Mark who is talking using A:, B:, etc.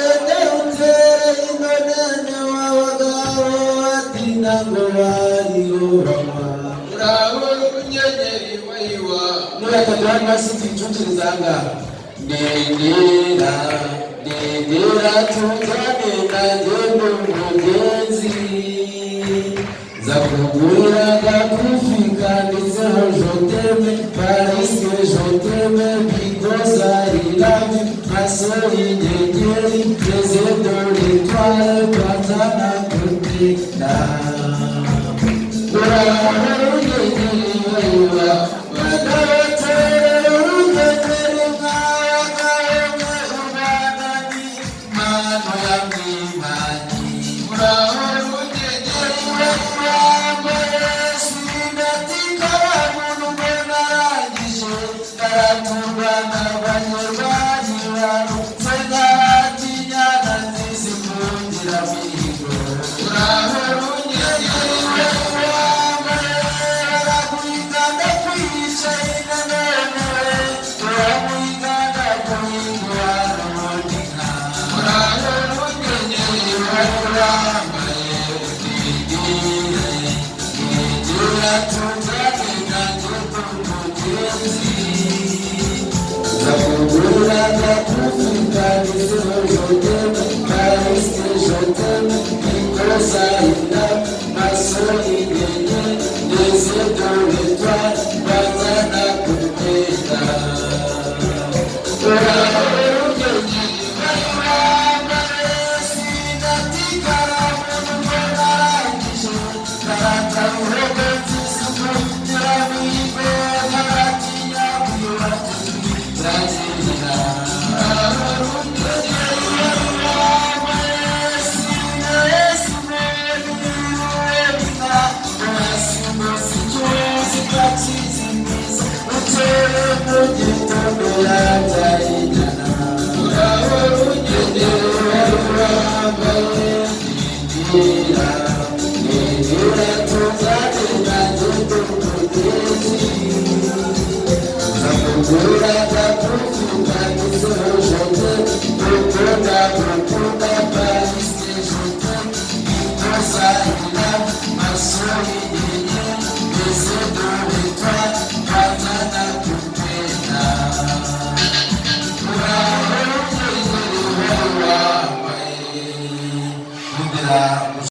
A: Ndongeye inonene w'abagabo batinda ngo bariyubama.
B: Uraho runyenyeri wayiwa.
A: Nureka turani hasi tuyicukiriza aha ngaha. Ndindira, ndindira tujyane, nanjye ndi umugenzi, nza kugurira agakufi kanditseho "Je t'aime parce que je t'aime, because I love you", maso y'inyenyeri les de l'étoile batana kutenda. Uraho runyenyeri wayiwa, badabatere urunyenyeri mwabagabo mwe, u Rwanda ni impano ya mwimanyi.
B: Uraho runyenyeri. Uraho runyenyeri. Uraho runyenyeri.
A: Zakugura agakufi kanditseho "Je t'aime parce que je t'aime, because I love", maso y'inyenyeri les yeux de l'étoile batana kupenda. Uraho runyenyeri wambaye sinatikara muntu narangije karata ruhogo nzisuku nyiramihigo ntabatinya kwibatuzwi.
B: Uraho runyenyeri. Uraho runyenyeri.
A: Because I love my soul.